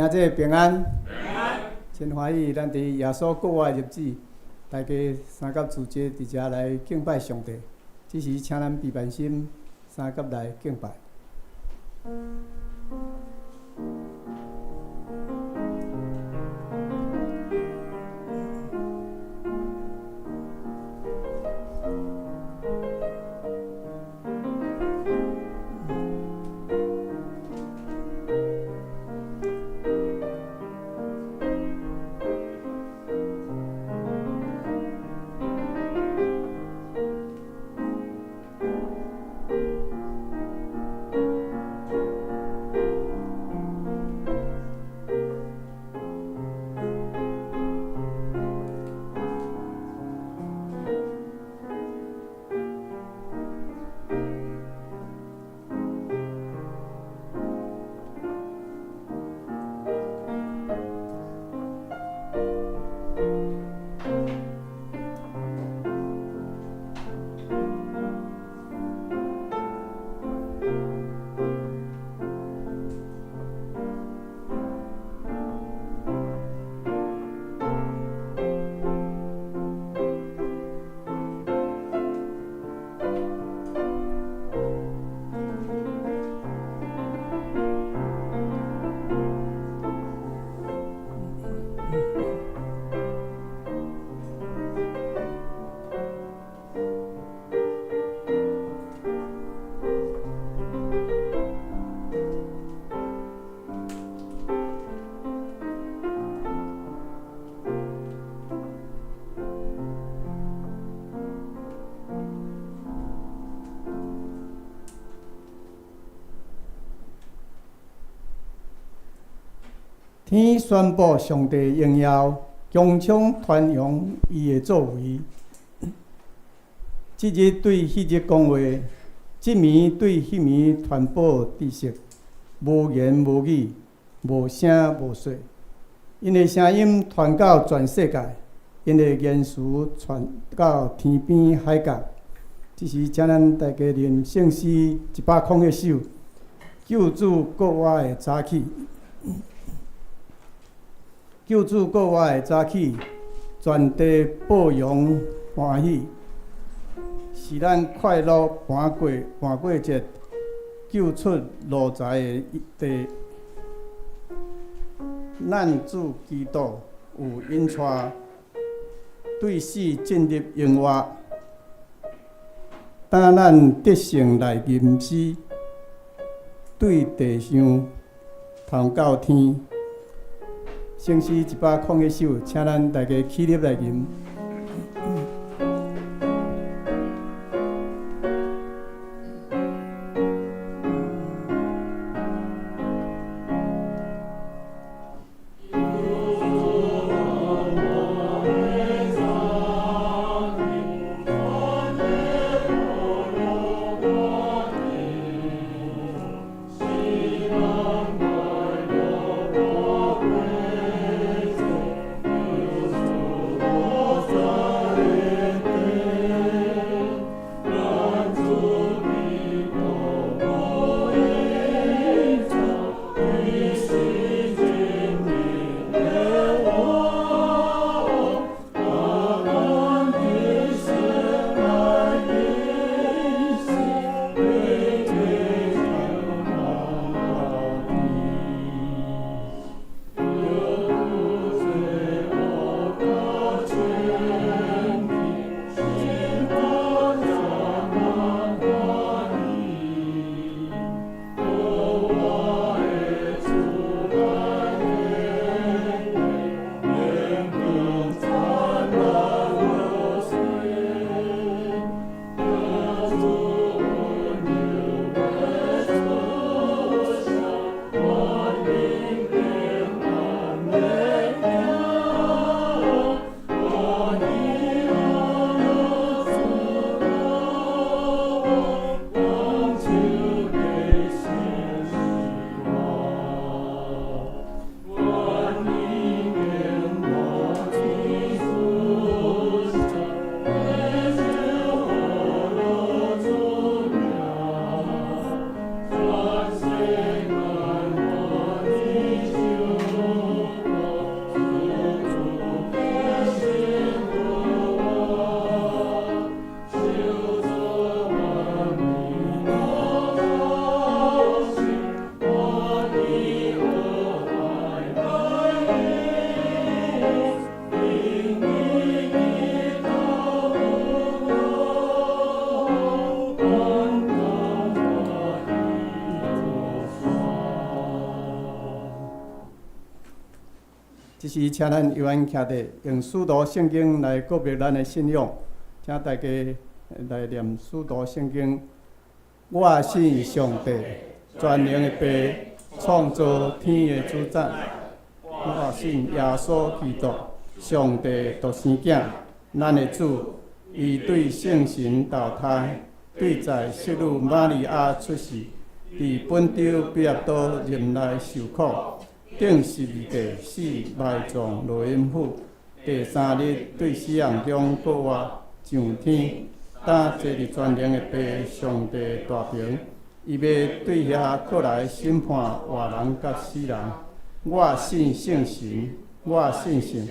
兄姊平安。平安。真歡喜，咱佇耶穌復活的日子，大家三甲聚集佇遮來敬拜上帝。這時，請咱閉目心，三佮來敬拜。天宣布上帝榮耀，穹蒼傳揚伊的作為。這日對彼日講話，這暝對彼暝傳播知識，無言無語，無聲無說。𪜶的聲音傳到全世界，𪜶的言辭傳到天邊海角。這時，請咱大家念聖詩101首，救主顧我的早起。救主顧我的早起，全地報揚歡喜，是咱快樂盤過盤過節，救出奴才的地。咱主基督有引帶，對死進入永活。當咱得勝來吟詩，對地上頭到天。聖詩101首，請咱大家起立來吟。這時請咱依阮徛佇，用使徒聖經來告白咱的信仰，請大家來念使徒聖經。我信上帝，全能的父，創造天的主宰。我信耶穌基督，上帝獨生囝，咱的主。伊對聖神投胎，對在聖女瑪利亞出世，佇本丟彼拉多任內受苦，釘十字架死，埋葬落陰府。第三日對死人中復活，上天，擔坐佇全能的父上帝大爿，伊欲對遐閣來審判活人佮死人。我信聖神，我信聖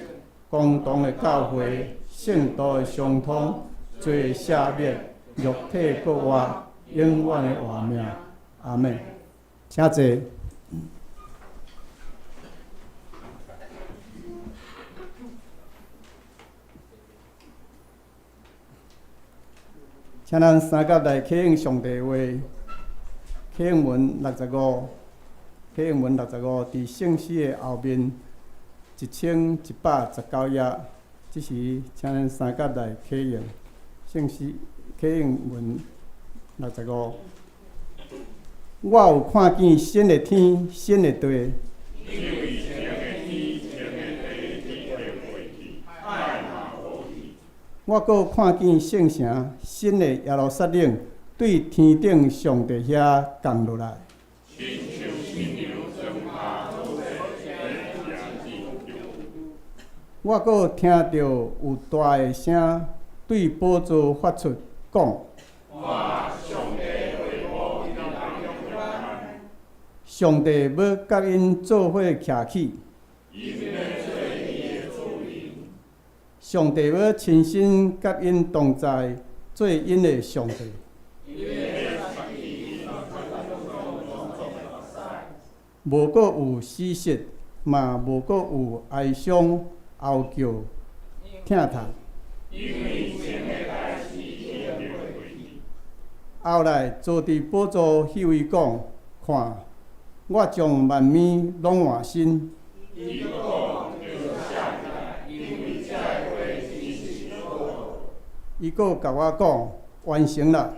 公同的教會，聖徒的相通，罪赦免，肉體復活，永遠的活命。阿們。請坐。請咱三甲來啟應上帝話，啟應文六十五，啟應文六十五，佇聖詩的後面1119頁。這時，請咱三甲來啟應聖詩，啟應文六十五。我有看見新的天，新的地。我閣看見聖城新的耶路撒冷對天頂上帝遐降落來。我閣聽著有大的聲對寶座發出，講：上帝欲佮𪜶做伙徛起。上帝欲親身佮𪜶同在，做𪜶的上帝。無閣有死屍，嘛無閣有哀傷、哀叫、疼痛。後來坐佇寶座彼位講：看，我將萬物攏換新。伊閣共我講：完成啦！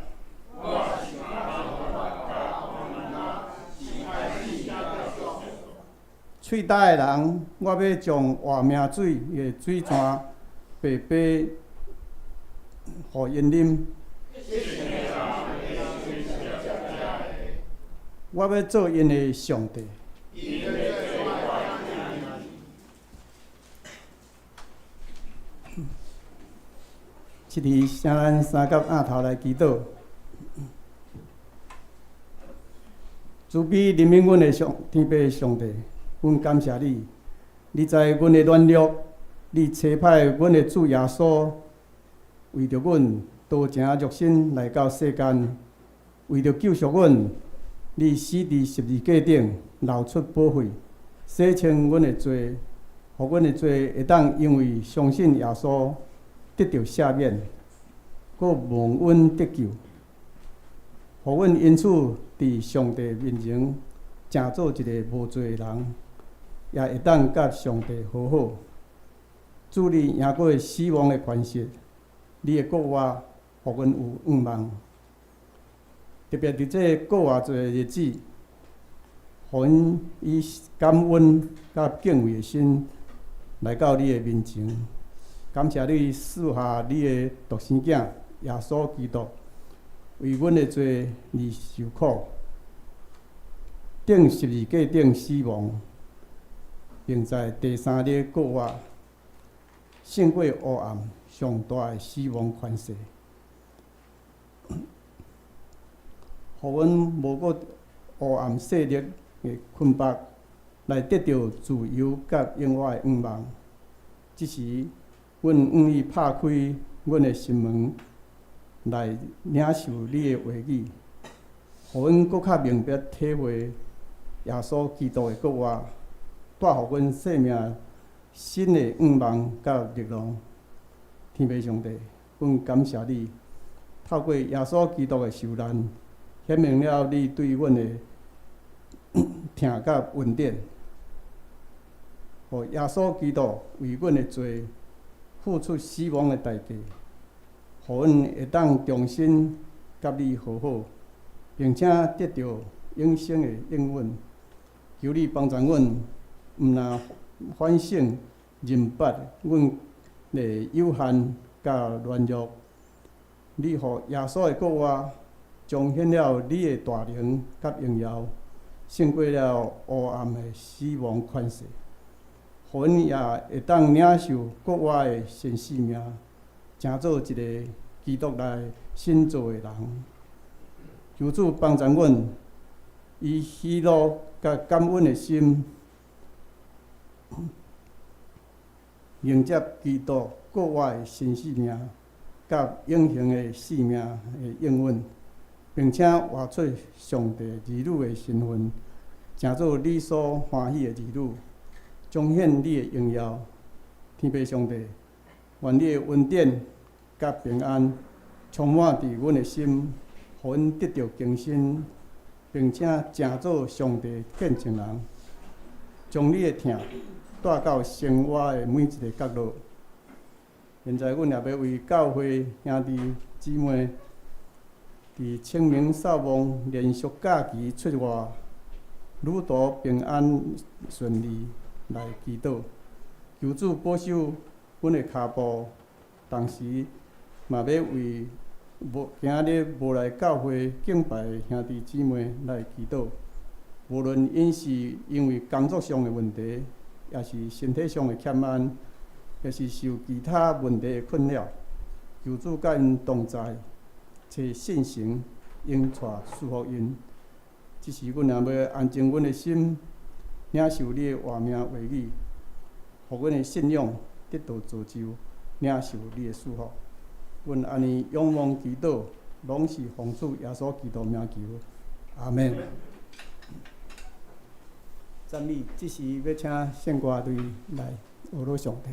喙焦的人，我欲將活命水的水泉白白予𪜶啉。我欲做𪜶的上帝。這裡請咱三甲仰頭來祈禱。慈悲憐憫阮的上天父上帝，阮感謝你，你知阮的軟弱，你差派阮的主耶穌，為著阮道成肉身來到世間，為著救贖阮，你死佇十字架頂，流出寶血，洗清阮的罪，予阮的罪會當因為相信耶穌得著赦免，閣蒙恩得救，予阮因此佇上帝面前成做一个無罪的人，也會當佮上帝和好。主，你贏過死亡的權勢，你的復活，予阮有盼望。特別佇這個復活節的日子，予阮以感恩佮敬畏的心來到你的面前。感謝你賜下你的獨生囝耶穌基督，為阮的罪而受苦，釘十字架頂死亡，並在第三日復活，勝過黑暗上大的死亡權勢，予阮無閣黑暗勢力的捆縛，來得著自由佮永遠的盼望。這時，阮願意拍開阮的心門，來領受你的話語，予阮閣較明白體會耶穌基督的復活，帶予阮生命新的盼望佮力量。天父上帝，阮感謝你，透過耶穌基督的受難，顯明了你對阮的疼佮恩典。予耶穌基督為阮的罪付出死亡的代價，予阮會當重新佮你和好，並且得著永生的應允。求你幫助阮，毋但反省認捌阮的有限佮軟弱。你予耶穌的復活，彰顯了你的大能佮榮耀，勝過了黑暗的死亡權勢。予阮也會當領受復活的新生命，成做一个基督內新造的人。求主幫助阮，以喜樂佮感恩的心，迎接基督復活的新生命，佮永恆的生命的應允，並且活出上帝兒女的身份，成做你所歡喜的兒女，彰顯你的榮耀。天父上帝，願你的恩典佮平安充滿佇阮的心，予阮得著更新，並且成做上帝見證人，將你的疼帶到生活的每一个角落。現在，阮也欲為教會兄弟姊妹佇清明掃墓連續假期出外，旅途平安順利來祈禱，求主保守阮的跤步。同時，嘛欲為無今日無來教會敬拜的兄弟姊妹來祈禱。無論𪜶是因為工作上的問題，抑是身體上的欠安，抑是受其他問題的困擾，求主佮𪜶同在，賜信心，引帶賜福𪜶。這時，阮也欲安靜阮的心，領受你的活命話語，予阮的信仰得到造就，領受你的祝福。阮按呢仰望祈禱，攏是奉主耶穌基督名求，阿們。讚美，這時欲請聖歌隊來呵咾上帝。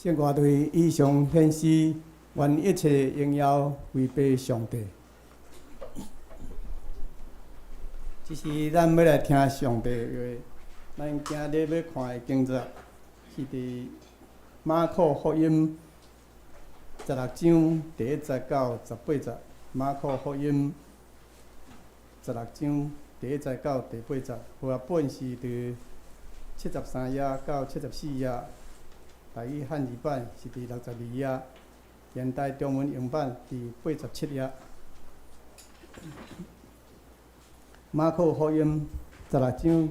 聖歌隊以上顯示，願一切榮耀歸予上帝。這是咱欲來聽上帝的話。咱今日欲看的經節是佇馬可福音十六章第一節到十八節。馬可福音十六章第一節到第八節，和合本是佇73頁到74頁，台語漢字版是佇62頁，現代中文英版佇87頁。馬可福音十六章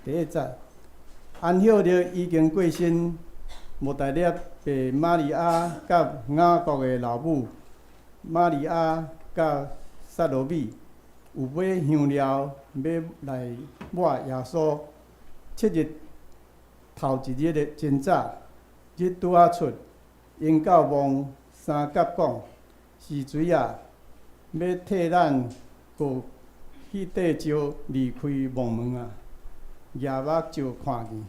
第一節，安息日已經過身，抹大拉的瑪利亞佮雅各的老母瑪利亞佮撒羅米，有買香料欲來抹耶穌。七日頭一日的真早，日拄仔出，𪜶到墓相佮講：是誰啊？欲替咱過彼塊石離開墓門啊？舉目就看見，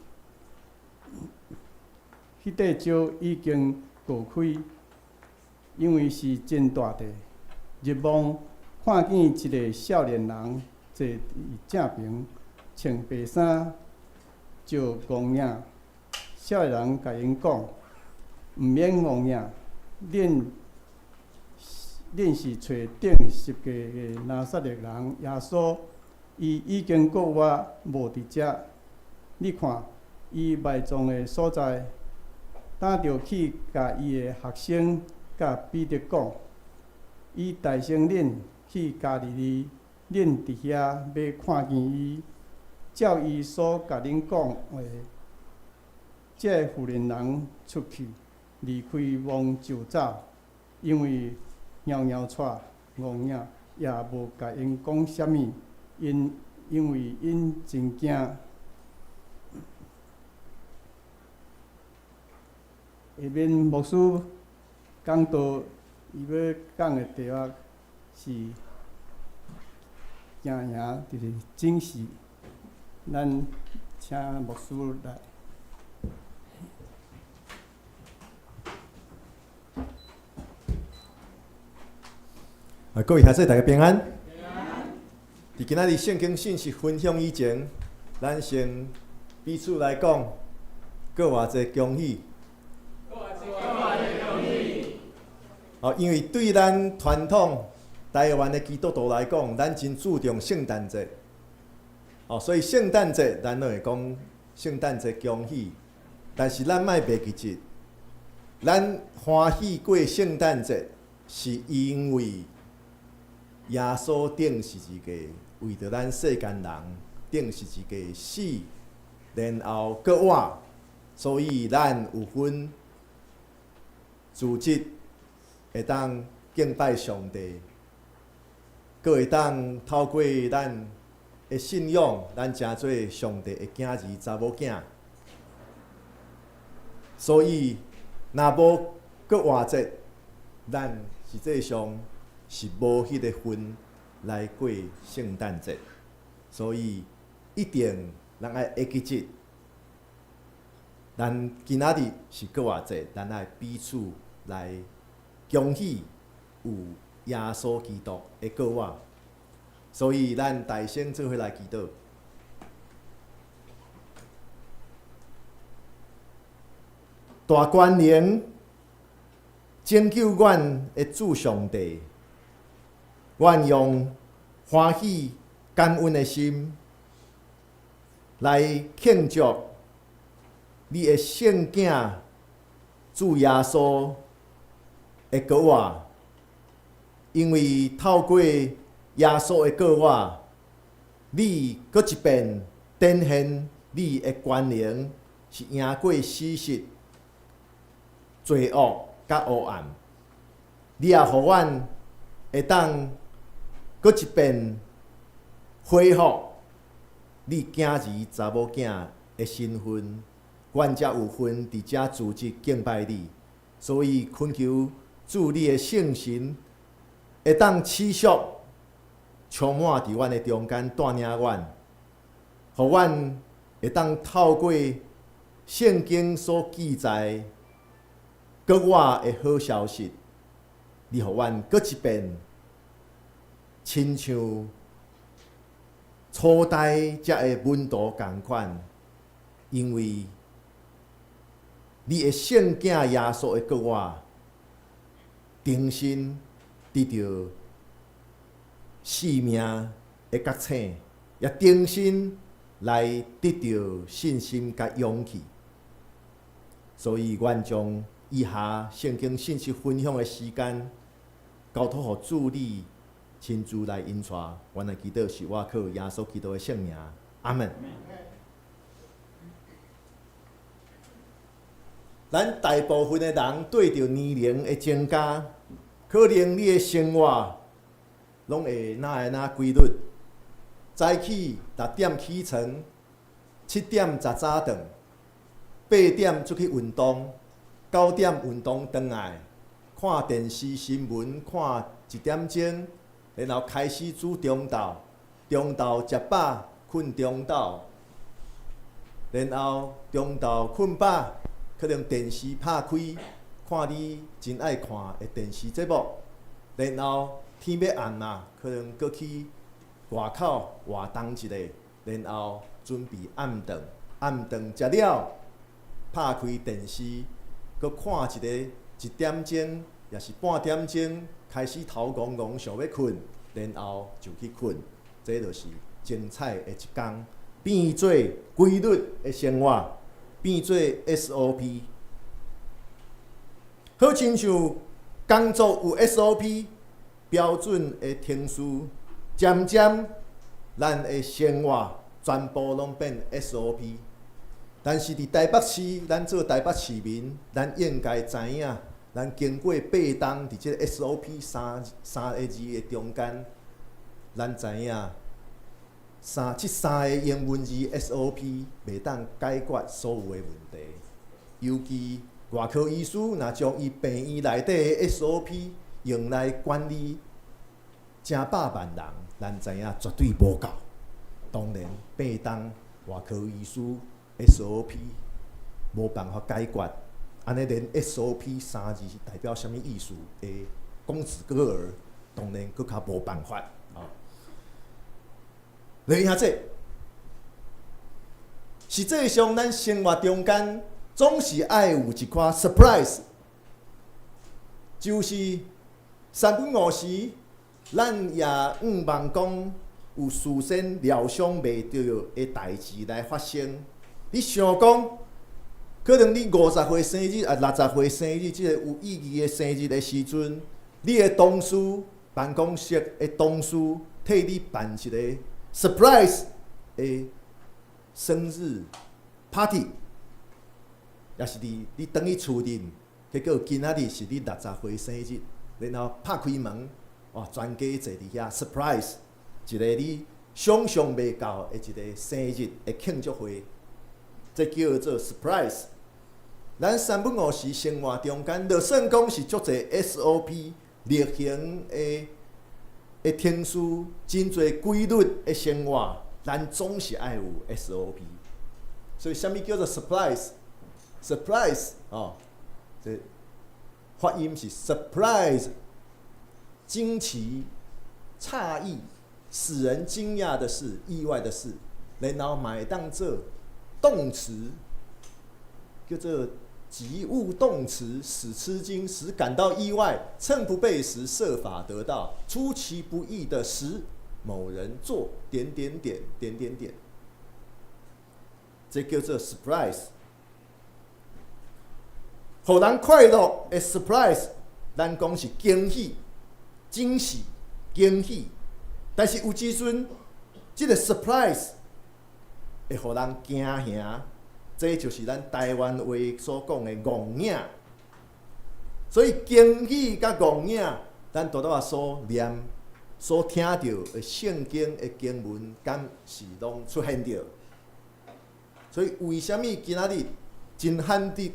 彼塊石已經挪開，因為是真大塊。入墓看見一个少年人坐佇正爿，穿白衫，就戇影。少年人共𪜶講：毋免戇影，恁是揣釘十架的拿撒勒人耶穌，伊已經復活，無佇遮。你看，伊埋葬的所在，轉著去共伊的學生佮彼得講，伊代先恁去加利利，恁佇遐欲看見伊，照伊所共恁講的。這個婦人人出去，離開墓就走，因為掻掻掣戇影，也無共𪜶講啥物，因為𪜶真驚。下面牧師講道，伊欲講的題目是驚贏，就是警示。咱請牧師來。啊，各位兄弟，大家平安。佇今仔日聖經信息分享以前，咱先彼此來講，閣偌濟恭喜。哦，因為對咱傳統台灣的基督徒來講，咱真注重聖誕節。哦，所以聖誕節咱攏會講聖誕節恭喜，但是咱莫袂記得，咱歡喜過聖誕節，是因為耶穌釘十字架，為著咱世間人釘十字架死，然後閣活，所以咱有份組織會當敬拜上帝，閣會當透過咱的信仰，咱成做上帝的囝兒、查某囝。所以，若無閣活節，咱實際上是無彼个份來過聖誕節。所以，一定咱愛會記得，咱今仔日是閣活節，咱愛彼此來恭喜有耶穌基督的復活。所以，咱大聲做伙來祈禱。大權能拯救阮的主上帝，阮用歡喜感恩的心來慶祝你的聖囝主耶穌的復活，因為透過耶穌的復活，你閣一遍展現你的權能是贏過死實、罪惡佮黑暗。你也予阮會當閣一遍恢復你囝兒查某囝的身份，阮才有份佇遮組織敬拜你。所以懇求主你的聖神會當持續充滿佇阮的中間，帶領阮，予阮會當透過聖經所記載閣我的好消息，你予阮閣一遍，親像初代遮的門徒仝款，因為你的聖囝耶穌的閣我，重新得著生命的覺醒，也重新來得著信心佮勇氣。所以，阮將以下聖經信息分享的時間，交託予主你親自來引帶。阮的祈禱是倚靠耶穌基督的聖名，阿門。咱大部分的人對著年齡的增加，可能你的生活攏會哪會哪規律。早起6點起床，7點食早頓，8點出去運動，9點運動轉來，看電視新聞看一點鐘，然後開始煮中晝，中晝食飽，睏中晝，然後中晝睏飽，可能電視拍開，看你真愛看的電視節目，然後天欲暗啊，可能閣去外口活動一下，然後準備暗頓，暗頓食了，拍開電視，閣看一个一點鐘，抑是半點鐘，開始頭怣怣想欲睏，然後就去睏，這就是精彩的一工，變做規律的生活，變做 SOP。好親像工作有 SOP 標準的程序，漸漸咱的生活全部攏變 SOP。但是佇台北市，咱做台北市民，咱應該知影，咱經過八冬佇這个 SOP 三三个字的中間，咱知影三這三个英文字 SOP 袂當解決所有的問題。尤其外科醫師若將伊病院內底的 SOP 用來管理成百萬人，咱知影絕對無夠。當然，八冬外科醫師 SOP 無辦法解決，按呢連 SOP 三字是代表啥物意思的公子哥兒，當然閣較無辦法。哦，來兄弟，實際上咱生活中間總是愛有一寡 surprise，就是三不五時，咱也向望講有事先料想袂著的代誌來發生。你想講，可能你50歲生日啊，60歲生日，這个有意義的生日的時陣，你的同事、辦公室的同事替你辦一個 surprise 的生日 party，抑是佇你轉去厝頂，結果今仔日是你60歲生日，然後拍開門，哇，全家坐佇遐 surprise，一个你想象袂到的一个生日的慶祝會。這叫做 surprise。咱三不五時生活中間，就算講是足濟 SOP 例行的的程序，真濟規律的生活，咱總是愛有 SOP。所以，啥物叫做 surprise？surprise 哦，這發音是 surprise，驚奇、詫異、使人驚訝的事、意外的事，然後嘛會當做動詞，叫做及物動詞，使吃驚，使感到意外，趁不備時設法得到，出其不意的使某人做點點點點點點，這叫做 surprise。予人快樂的 surprise，咱講是驚喜、驚喜、驚喜，但是有時陣，這个 surprise 會予人驚嚇，這就是咱台灣話所講的戇影。所以驚喜佮戇影，咱拄拄仔所念、所聽著的聖經的經文，敢是攏出現著？所以為啥物今仔日真罕得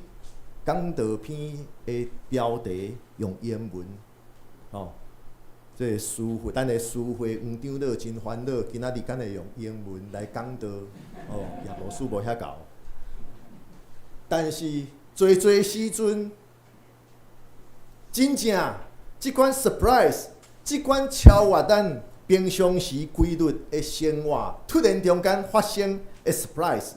講道篇的標題用英文？吼，這个書會，咱的書會黃長老真煩惱，今仔日敢會用英文來講道？哦，葉老師無遐𠢕。但是濟濟時陣，真正，這款 surprise，這款超越咱平常時規律的生活，突然中間發生的 surprise，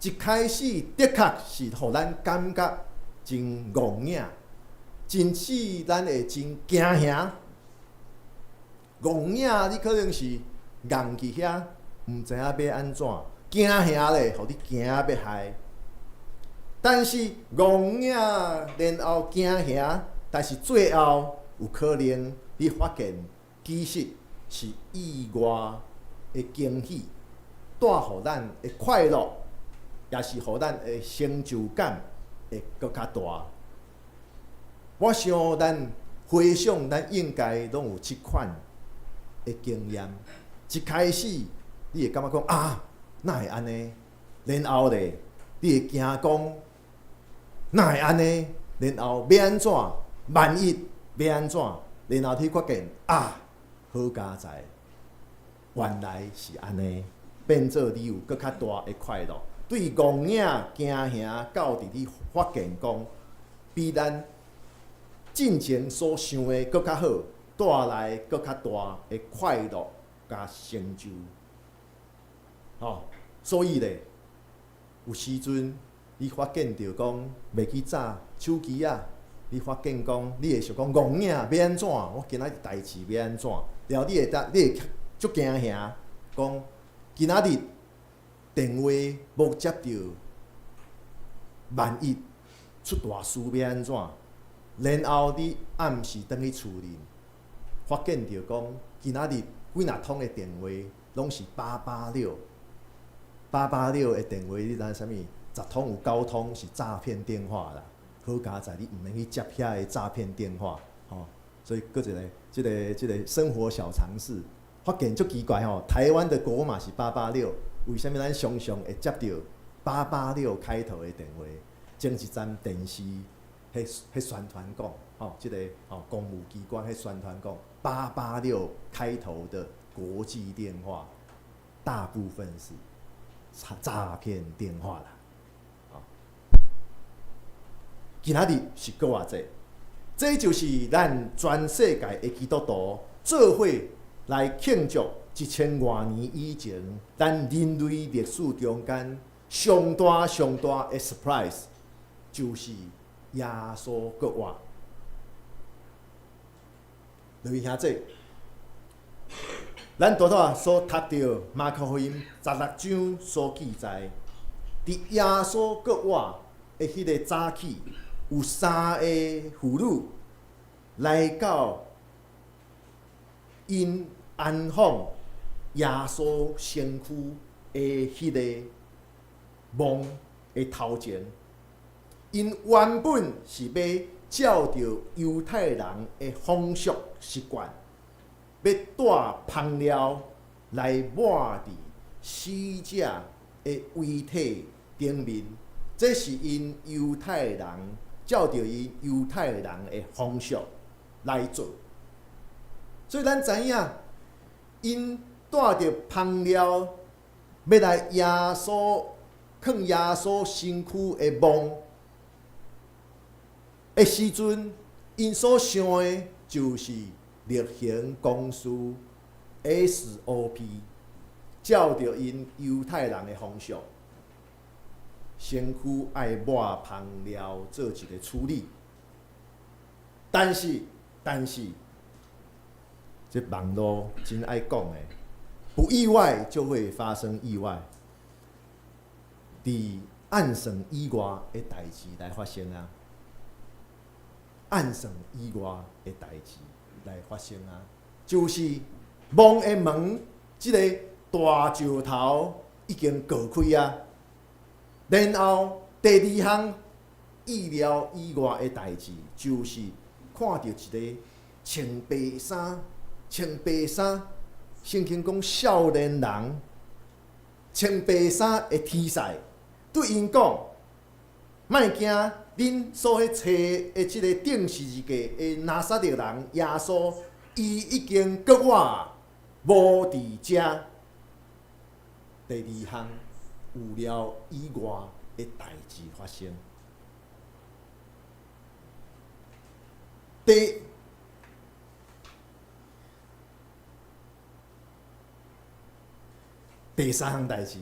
一開始的確是予咱感覺真戇影，真使咱會真驚嚇。戇影你可能是戇佇遐，毋知影欲按怎，驚嚇咧，予你驚欲害。但是戇影，然後驚嚇，但是最後有可能你發現其實是意外的驚喜，帶予咱的快樂，也是予咱的成就感會閣較大。我想咱回想，咱應該攏有這款的經驗。一開始你會感覺講啊，哪會按呢？然後咧，你會驚講哪會按呢？然後欲按怎？萬一欲按怎？然後你發現啊，好佳哉，原來是按呢，變做你有閣較大的快樂。對戇影驚嚇到佇你發現講，比咱進前所想的閣較好，帶來閣較大的快樂佮成就。吼，所以咧，有時陣你發現著講袂去早手機仔，你發現講你會想講戇影欲按怎？我今仔日代誌欲按怎？然後你會當你會足驚嚇，講今仔日電話無接著，萬一出大事欲按怎？然後你暗時轉去厝裡，發現著講今仔日幾若通的電話攏是八八六，八八六的電話你知影啥物？10通有9通是詐騙電話啦。好佳哉，你毋免去接遐个詐騙電話，吼。所以閣一个，這個生活小常識，發現足奇怪吼。台灣的國碼是八八六，為啥物咱常常會接著八八六開頭的電話？前一陣電視彼宣傳講，吼，這個吼公務機關彼宣傳講，八八六開頭的國際電話，大部分是詐騙電話啦。今仔日是閣偌濟？這就是咱全世界的基督徒做伙來慶祝1000外年以前，咱人類歷史中間上大上大的 surprise，就是耶穌復活。各位兄弟，咱拄拄所讀著馬可福音16章所記載，佇耶穌復活的彼个早起，有三个婦女來到𪜶安放耶穌身軀的彼个墓的頭前。𪜶原本是欲照著猶太人的風俗習慣，欲帶香料來抹佇死者的遺體頂面，這是𪜶猶太人照著𪜶猶太人的風俗來做。所以咱知影，𪜶帶著香料欲來耶穌囥耶穌身軀的墓的時陣，𪜶所想的就是例行公事 SOP，照著𪜶猶太人的風俗，身軀愛抹香料做一个處理。但是，這網路真愛講的，不意外就會發生意外。佇按算以外的代誌來發生啊！按算以外的代誌來發生啊！就是墓的門，這个大石頭已經過開啊。然後第二項意料以外的代誌，就是看著一个穿白衫、穿白衫，聖經講少年人穿白衫的天使對𪜶講：莫驚，恁所彼揣的這个釘十字架的拿撒勒人耶穌，伊已經復活，無佇遮。第二項有料以外的代誌發生。第三項代誌，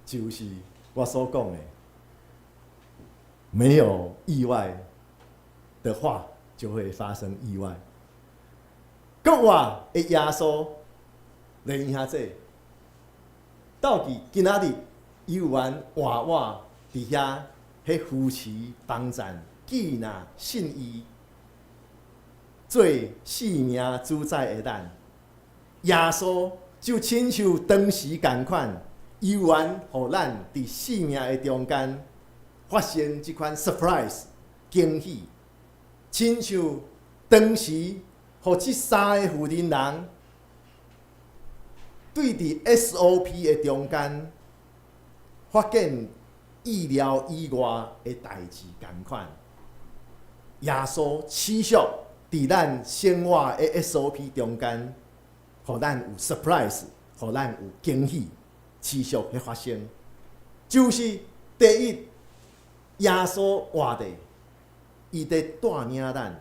就是我所講的，沒有意外的話，就會發生意外。閣活的耶穌來兄弟，到底今仔日猶原活我佇遐，彼夫妻幫贊，既若信伊做性命主宰的咱，耶穌就親像當時仝款，猶原予咱佇生命的中間發生這款 surprise 驚喜，親像當時予這三个婦人人對佇 SOP 的中間發現意料以外的代誌仝款，耶穌持續佇咱生活的 SOP 中間，予咱有 surprise，予咱有驚喜，持續咧發生。就是第一，耶穌活著，伊佇帶領咱，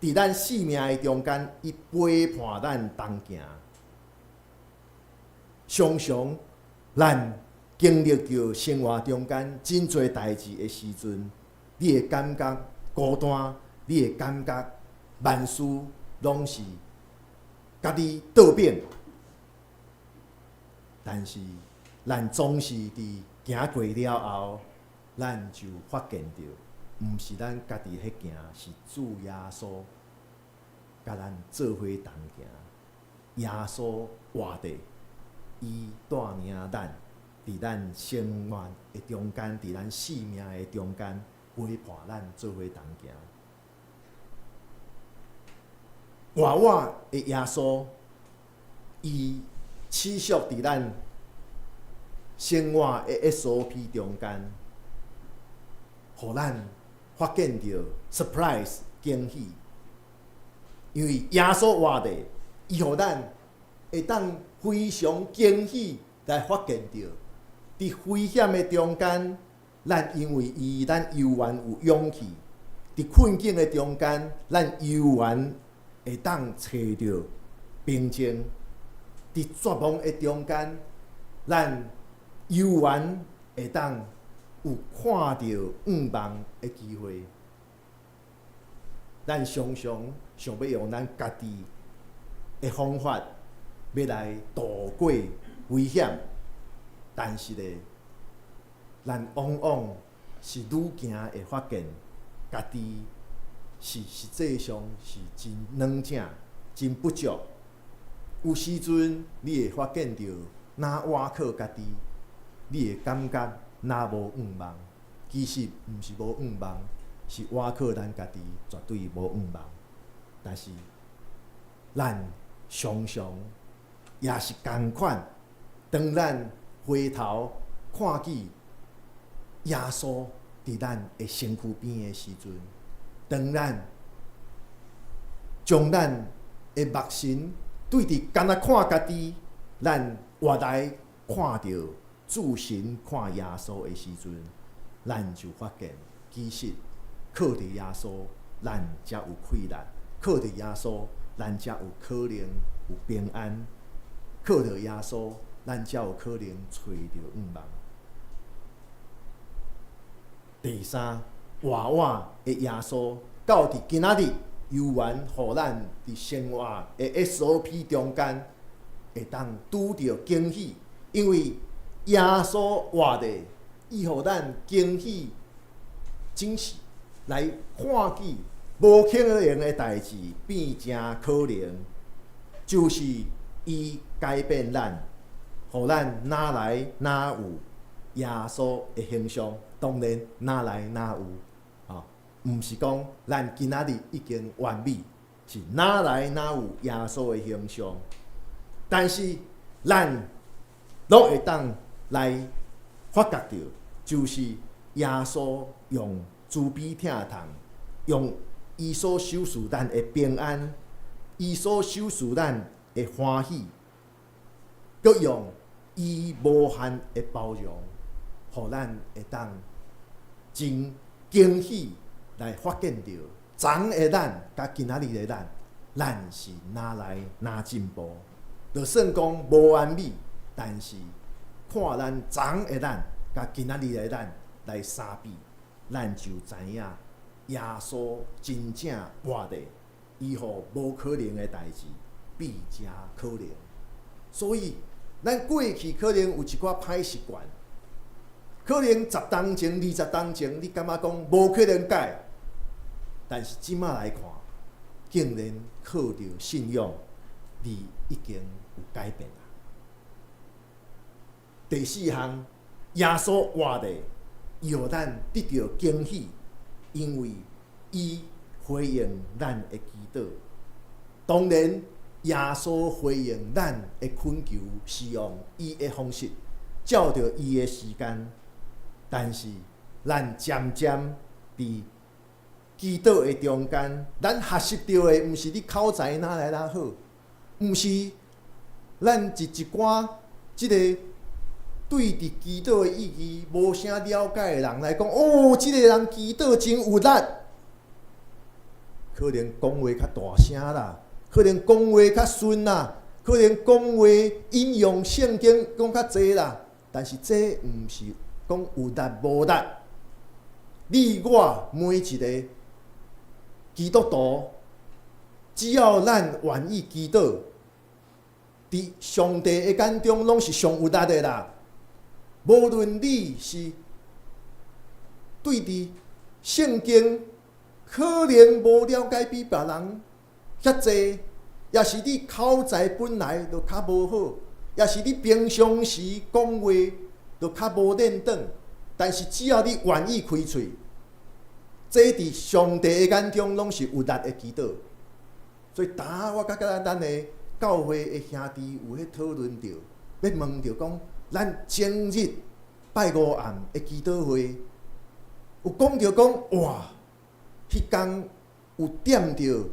佇咱生命的中間，伊陪伴咱同行。常常咱經歷著生活中間真濟代誌的時陣，你會感覺孤單，你會感覺萬事攏是共你倒反，但是咱總是佇行過了後，咱就發現著，毋是咱家己彼行，是主耶穌共咱做伙同行。耶穌活著，伊帶領咱，佇咱生活的中間，佇咱生命的中間，陪伴咱做伙同行。活我的耶穌，伊持續佇咱生活的 SOP 中間，予咱發現著 surprise 驚喜。因為耶穌活著，伊予咱會當非常驚喜來發現著，佇危險的中間，咱因為伊，咱猶原有勇氣；佇困境的中間，咱猶原會當揣著平靜；佇絕望的中間，咱猶原會當有看著向望的機會。咱常常想欲用咱家己的方法，欲來渡過危險，但是咧，咱往往是愈行會發現，家己是實際上是真軟正、真不足。有時陣你會發現著，若倚靠家己，你會感覺若無向望。其實毋是無向望，是倚靠咱家己絕對無向望。但是咱常常也是仝款，當咱回頭看見耶穌佇咱的身軀邊的時陣，當咱將咱的目神對佇干焦看家己，咱活來看著主神看耶穌的時陣，咱就發現其實靠佇耶穌，咱才有氣力；靠佇耶穌，咱才有可能有平安；靠著耶穌，咱才有可能揣著向望。第三，活我的耶穌，到佇今仔日，猶原予咱佇生活的 SOP 中間，會當拄著驚喜，因為耶穌活著，伊予咱驚喜，真是來看見無可能的代誌變成可能，就是伊改變咱，予咱哪來哪有耶穌的形象。當然，哪來哪有，吼，毋是講咱今仔日已經完美，是哪來哪有耶穌的形象。但是咱攏會當來發覺著，就是耶穌用慈悲疼痛，用伊所賞賜咱的平安，伊所賞賜咱的歡喜，閣用伊無限的包容，予咱會當真驚喜來發現著昨的咱佮今仔日的咱，咱是哪來哪進步？就算講無完美，但是看咱昨的咱佮今仔日的咱來相比，咱就知影耶穌真正活的，伊予無可能的代誌變成可能。所以，咱過去可能有一寡歹習慣，可能10冬前、20冬前，你感覺講無可能改，但是這馬來看，竟然靠著信仰，你已經有改變啦。第四項，耶穌活的，伊予咱得著驚喜，因為伊回應咱的祈禱。當然，耶穌回應咱的懇求是用伊的方式，照著伊的時間。但是，咱漸漸佇祈禱的中間，咱學習著的毋是你口才哪來哪好，毋是咱一寡這個對佇祈禱的意義無啥了解的人來講，哦，這個人祈禱真有力，可能講話較大聲啦，可能講話較順啦，可能講話引用聖經講較濟啦，但是這毋是講有力無力。你我每一個基督徒，只要咱願意祈禱，佇上帝的眼中攏是上有力的啦。無論你是對佇聖經可能無了解比別人遐濟，抑是你口才本來就較無好，抑是你平常時講話就較無輪轉，但是只要你願意開喙，這佇上帝的眼中攏是有力的祈禱。所以，逐仔我感覺咱的教會的兄弟有咧討論著，欲問著講，咱前日拜五暗的祈禱會，有講著講，哇，彼工有點著，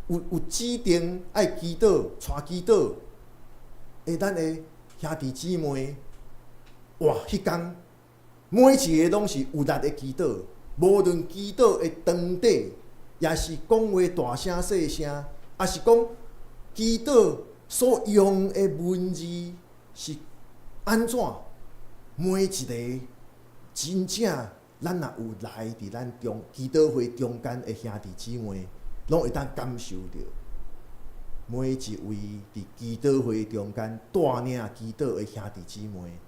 有指定愛祈禱、帶祈禱的咱的兄弟姊妹，哇，彼工每一个攏是有力的祈禱，無論祈禱的長短，抑是講話大聲細聲，抑是講祈禱所用的文字是按怎，每一个真正咱若有來佇咱中祈禱會中間的兄弟姊妹，攏會當感受著。每一位佇祈禱會中間帶領祈禱的兄弟姊妹，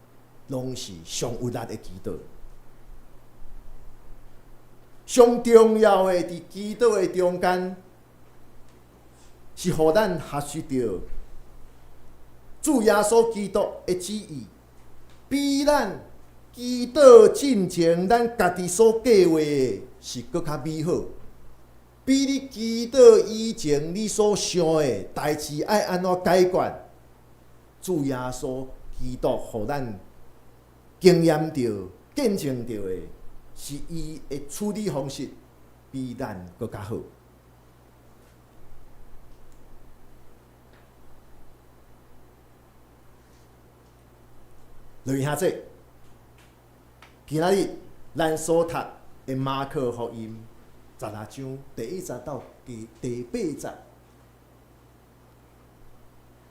攏是上有力的祈禱。上重要的佇祈禱的中間，是予咱學習著主耶穌基督的旨意，比咱祈禱進前，咱家己所計畫的是閣較美好。比你祈禱以前你所想的代誌愛按怎解決，主耶穌基督予咱經驗著、見證著的，是伊的處理方式比咱閣較好。各位兄弟，今仔日咱所讀的馬可福音16章第1節到第8節，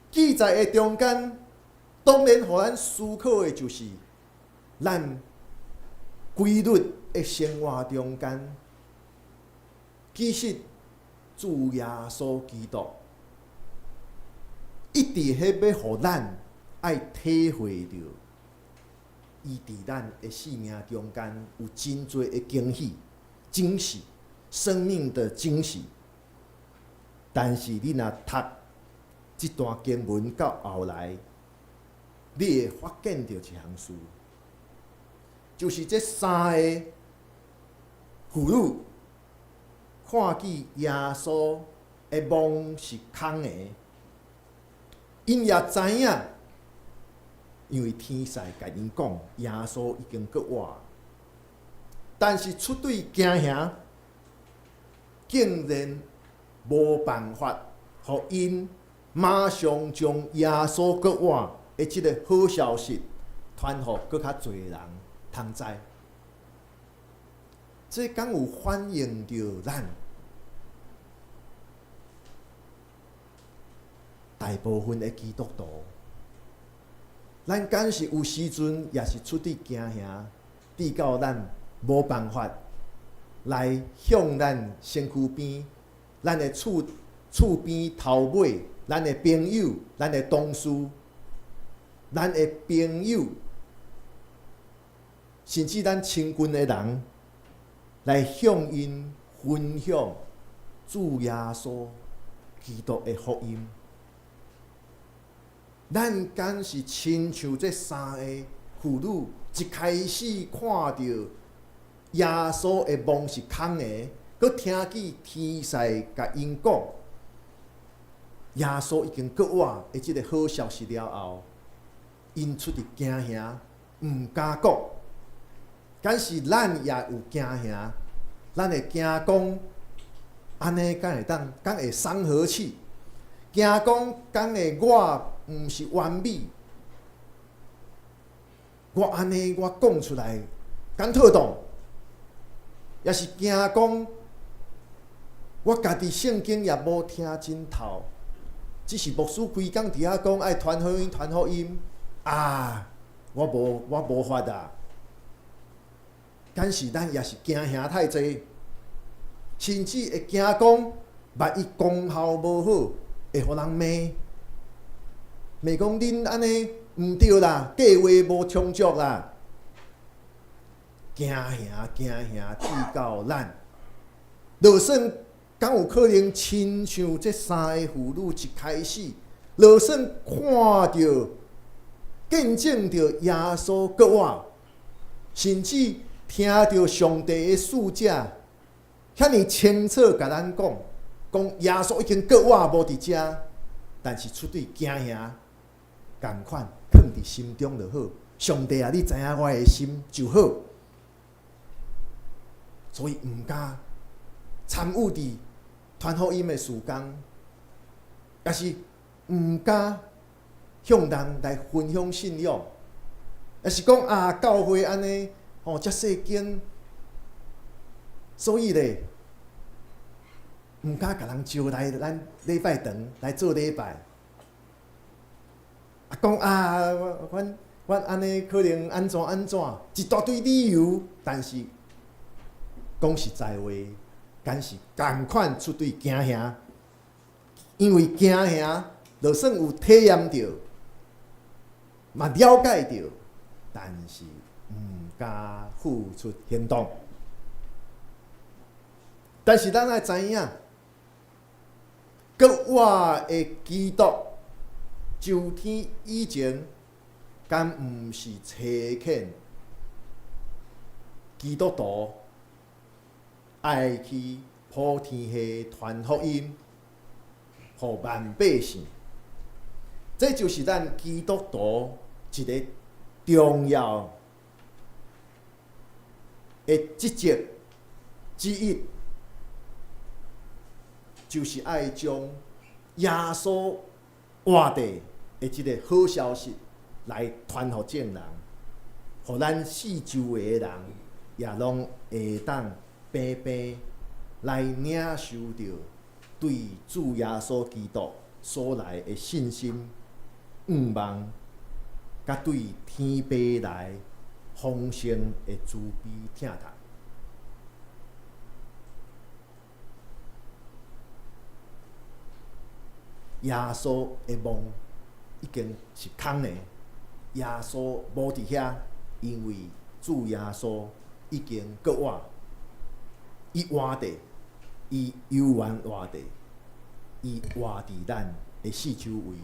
記載的中間，當然予咱思考的就是咱規律的生活中間，其實主耶穌基督一直彼欲予咱愛體會著，伊佇咱的生命中間有真濟的驚喜、驚喜、生命的驚喜。但是你若讀這段經文到後來，你會發現著一項事，就是這三个婦女看見耶穌的墓是空的，𪜶也知影，因為天使共𪜶講，耶穌已經閣活。但是出對驚嚇，竟然無辦法予𪜶馬上將耶穌閣活的這个好消息傳予閣較濟人通知。這敢有反映著咱大部分的基督徒，咱敢是有時陣也是出佇驚嚇，至到咱無辦法來向咱身軀邊、咱的厝邊頭尾、咱的朋友、咱的同事、咱的朋友，甚至咱親近的人，來向𪜶分享主耶穌基督的福音。咱敢是親像這三個婦女，一開始看著耶穌的墓是空的，閣聽見天使共𪜶講，耶穌已經復活的這个好消息了後，𪜶出佇驚嚇，毋敢講。敢是咱也有驚嚇，咱會驚講，按呢敢會當，敢會傷和氣？驚講敢會我毋是完美，我按呢我講出來敢妥當？抑是驚講我家己聖經也無聽真透，只是牧師規工佇遐講愛傳福音、傳福音啊！我無法啊！敢是咱也是驚嚇太濟，甚至會驚講萬一功效無好，會予人罵，罵講恁按呢毋對啦，計劃無充足啦，驚嚇驚嚇，至到咱，就算敢有可能親像這三个婦女一開始，就算看著見證著耶穌復活，甚至聽著上帝的使者遐爾清楚共咱講，講耶穌已經復活無佇遮，但是出對驚嚇，仝款囥佇心中就好。上帝啊，你知影我的心就好，所以毋敢參與佇傳福音的事工，抑是毋敢向人來分享信仰，抑是講啊，教會按呢吼遮細間，所以咧，毋敢共人招來咱禮拜堂來做禮拜。啊，講啊，阮按呢可能按怎按怎，一大堆理由，但是講實在話，敢是仝款出對驚嚇，因為驚嚇，就算有體驗著，嘛了解著，但是毋敢付出行動。但是咱愛知影，復活的基督就天以前，敢毋是差遣基督徒愛去普天下傳福音，予萬百姓。這就是咱基督徒一个重要的職責之一，就是愛將耶穌活著的這个好消息來傳予眾人，予咱四周圍的人也攏會當平平來領受著對主耶穌基督所來的信心、向望，佮對天父來豐盛的慈悲疼痛。耶穌的墓已經是空的，耶穌無佇遐，因為主耶穌已經復活，伊活著，伊猶原活著，伊活佇咱的四周圍，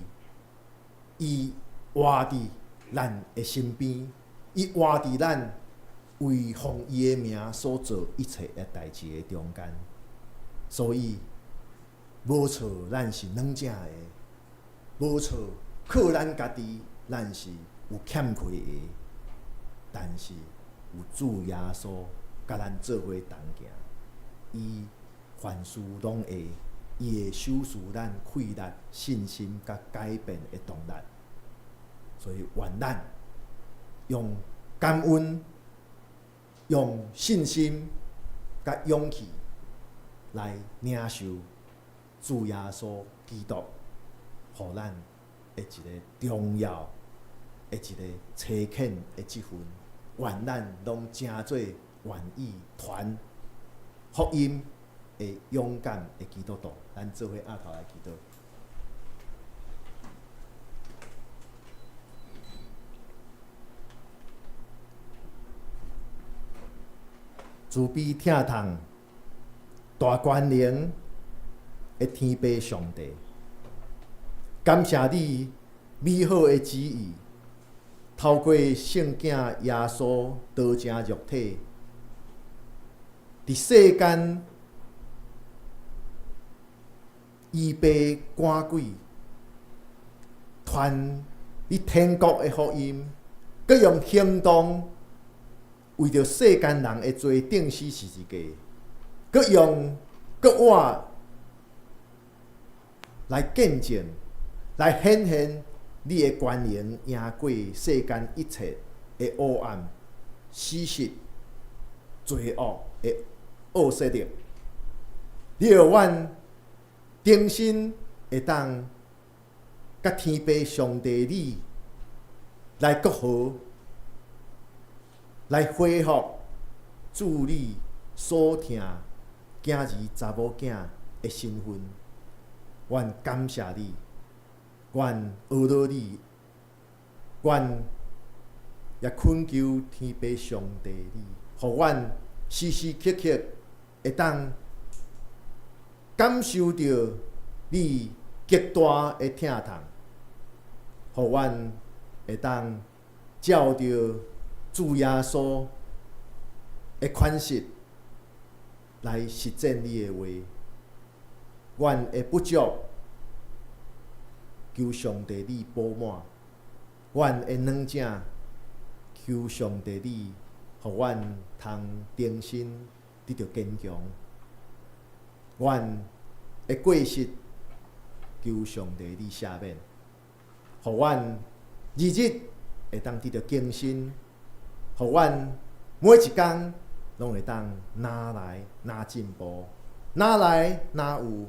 伊活佇咱的身邊，伊活佇咱為奉伊的名所做一切的代誌的中間，所以無錯，咱是軟正的，無錯，靠咱家己，咱是有欠缺的，但是有主耶穌佮咱做伙同行，伊凡事攏會，伊會賞賜咱氣力、信心佮改變的動力。所以，願咱用感恩、用信心佮勇氣來領受主耶穌基督予咱的一个重要的一个差遣的職分，願咱攏成做願意傳福音的勇敢的基督徒。咱做伙徛頭來祈禱。慈悲疼痛、大權能的天父上帝，感謝你美好的旨意，透過聖囝耶穌道成肉體，佇世間醫病趕鬼，傳你天國的福音，閣用行動為著世間人的罪釘死十字架，閣用閣活來見證，來顯現你的權能，贏過世間一切的黑暗、死實、罪惡的惡勢力。你予阮重新會當佮天父上帝你來國和，來恢復主你所疼囝兒查某囝的身份。阮感謝你，阮阿羅你，阮也懇求天父上帝你，予阮時時刻刻會當感受著你極大的疼痛，予阮會當照著主耶穌的款式來實踐你的話。阮的不足，求上帝你補滿；阮的軟弱，求上帝你，予阮通重新得著堅強。阮的過失，求上帝你赦免，予阮日日會當得著更新，予阮每一工攏會當愈來愈進步，愈來愈有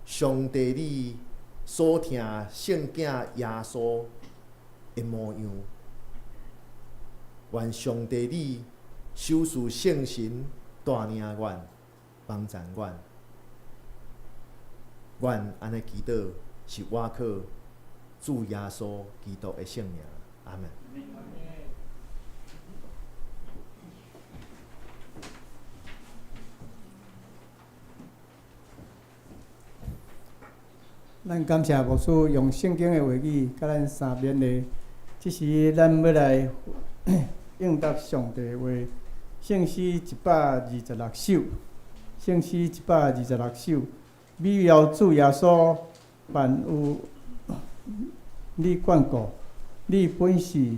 上帝你所疼聖囝耶穌的模樣。願上帝你手賜聖神帶領阮，幫助阮。阮按呢祈禱，是倚靠主耶穌基督的聖名。阿們。咱感謝牧師用聖經的話語佮咱相勉勵。這時，咱欲來應答上帝的話，聖詩126首，聖詩126首，美妙主耶穌，萬有你眷顧，你本是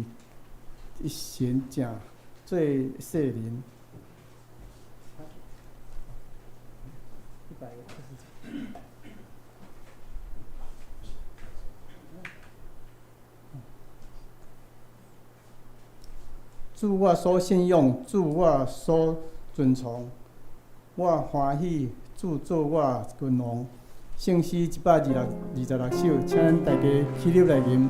神正做世人。179。主我所信仰，主我所尊崇，我歡喜主做我君王。聖詩126首，請咱大家起立來吟。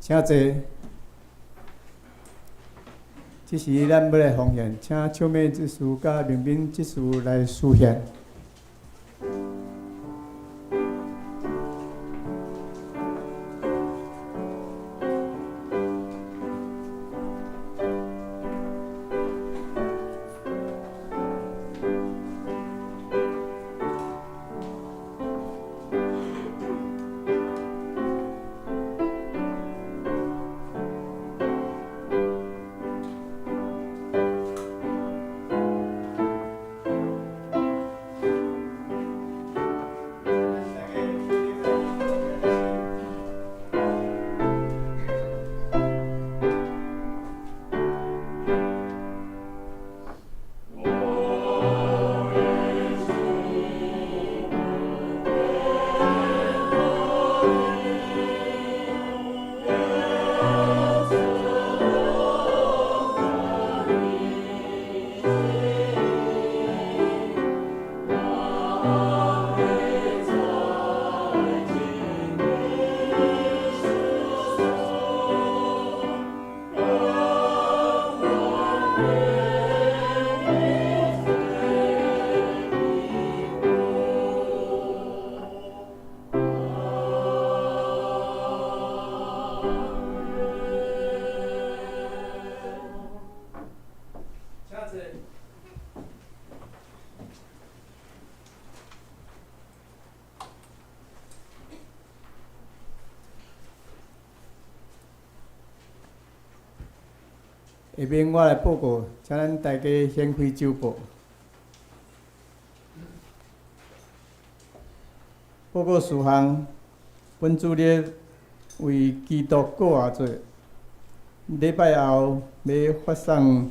請坐。這時咱欲來奉獻，請秋美執事佮明明執事來司獻。下面我來報告，請咱大家掀開週報。報告事項，本主日為基督復活節，禮拜後欲發送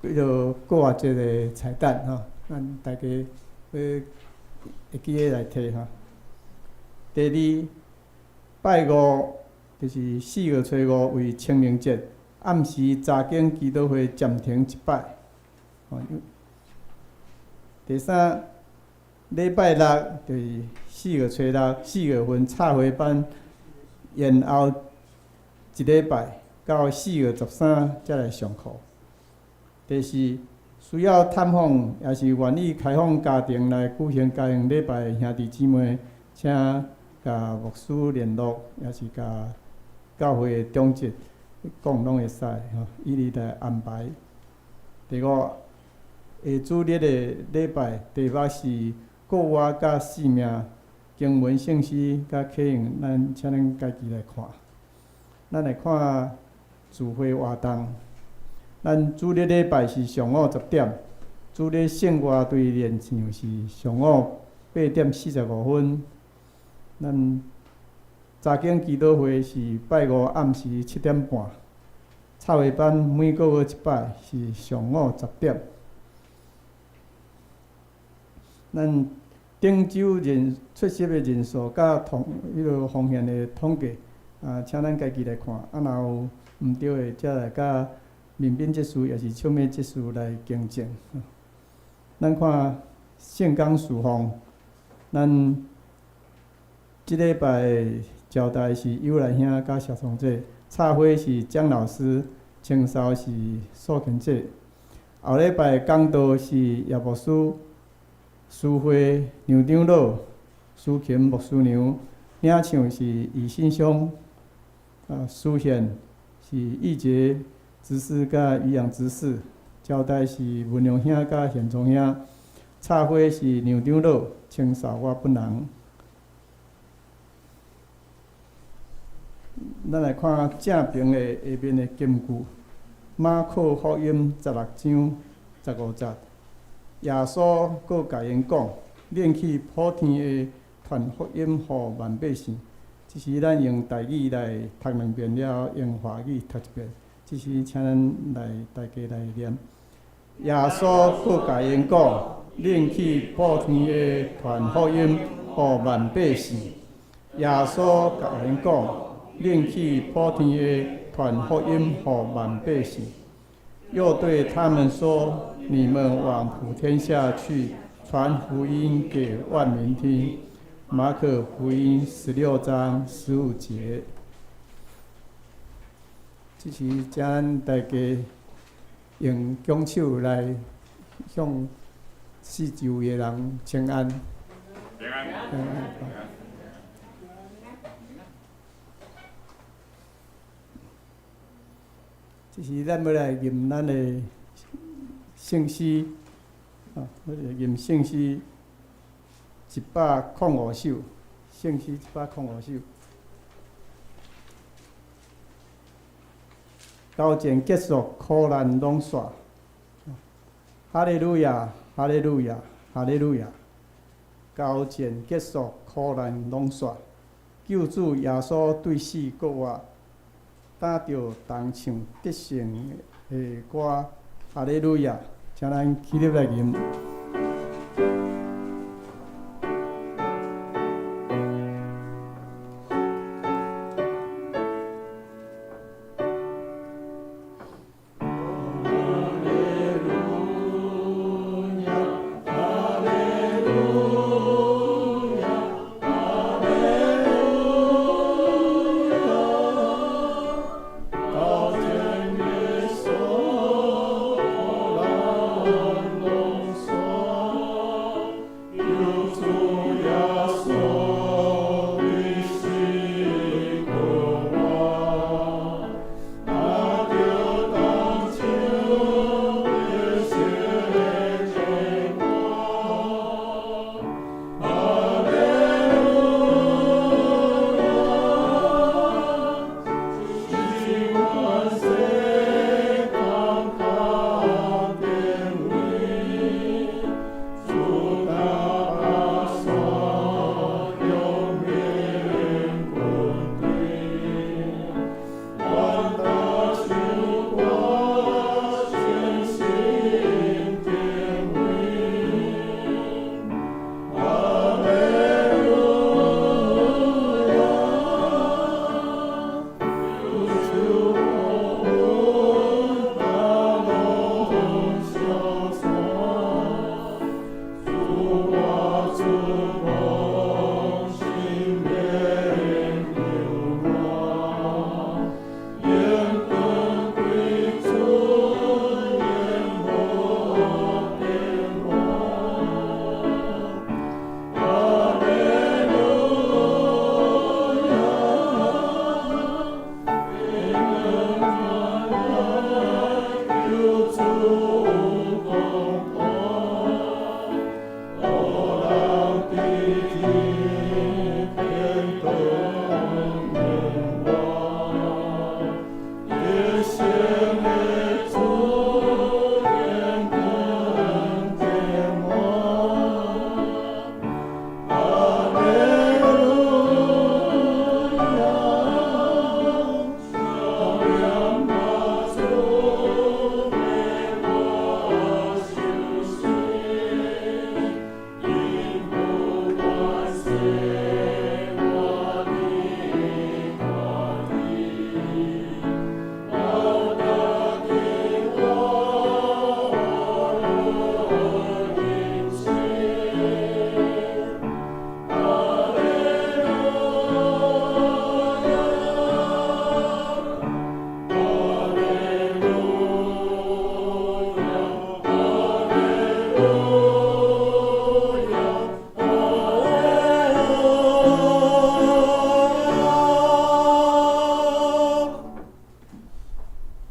彼號復活節的彩蛋吼，咱大家欲會記得來提吼。第二，拜五就是4月初5為清明節。暗時查經祈禱會暫停一擺。第三，禮拜六就是4月初6，4月份插花班延後一禮拜，到4月13才來上課。第四，需要探訪，也是願意開放家庭來舉行家庭禮拜的兄弟姊妹，請佮牧師聯絡，也是佮教會的長執講攏會使吼，以你來安排。第五，下主日的禮拜題目是過活佮生命經文聖詩佮啟用，咱請恁家己來看。咱來看聚會活動。咱主日禮拜是上午10點，主日聖樂隊練唱是上午8點45。咱查經祈禱會是拜五暗時7點半，插畫班每個月一擺是上午10點。咱頂週人出席的人數佮統彼號奉獻的統計，啊，請咱家己來看，啊，若有毋對的，才來佮民兵執事抑是唱美執事來更正。咱看聖工事奉，咱這禮拜招待是尤來兄佮謝松姐，插花是江老師，清掃是素琴姐。後禮拜講道是葉牧師，司會楊長老，司琴牧師娘，領唱是李新兄，啊，司獻是義傑執事佮漁養執事，招待是文良兄佮賢宗兄，插花是楊長老，清掃我本人。咱來看正爿的下面的金句，馬可福音16章15節，耶穌閣共𪜶講：恁去普天下傳福音予萬百姓。這時咱用台語來讀兩遍了後，用華語讀一遍。這時請咱來大家來念。耶穌閣共𪜶講：恁去普天下傳福音予萬百姓。耶穌共𪜶講：恁去普天下傳福音予萬百姓。又對他們說：你們往普天下去，傳福音給萬民聽。馬可福音16章15節。這時請咱大家用拱手來向四周圍的人請安。平安。平安。這時咱欲來吟咱的聖詩，啊，欲來吟聖詩105首，聖詩105首。交戰結束，苦難攏煞。哈利路亞，哈利路亞，哈利路亞。交戰結束，苦難攏煞。救主耶穌對死閣活，擔著同唱得勝的歌。哈利路亞，請咱起立來吟。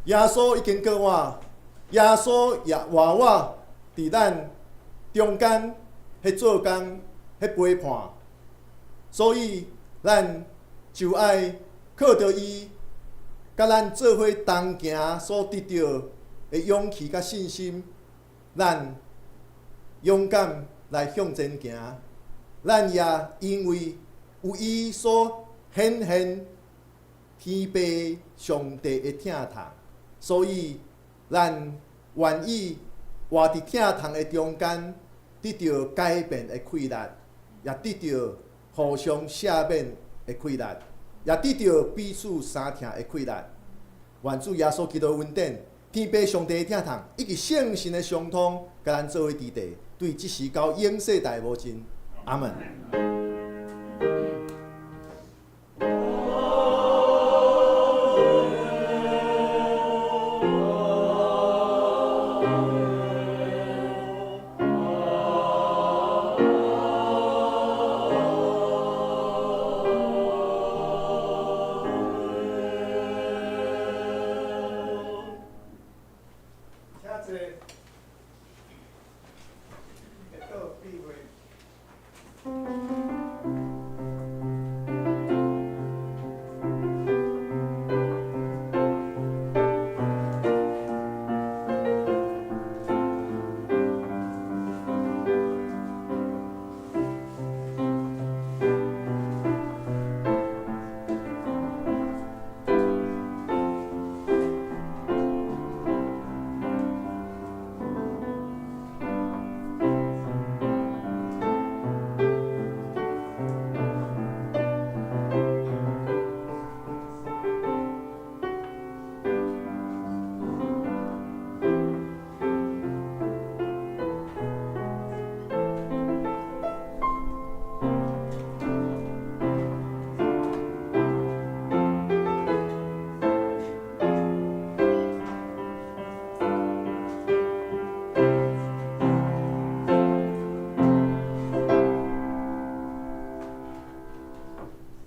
耶穌已經過活，耶穌也活活佇咱中間，彼做工，彼陪伴，所以咱就愛靠著伊，佮咱做伙同行所得著的勇氣佮信心，咱勇敢來向前行。咱也因為有伊所顯現天父上帝的疼痛，所以咱願意活佇疼痛的中間，得著改變的氣力，也得著互相赦免的氣力，也得著彼此相疼的氣力。願主耶穌基督恩典、天父上帝的疼痛，以及聖神的相通，佮咱做伙佇地，對這時到永世代無盡。阿門。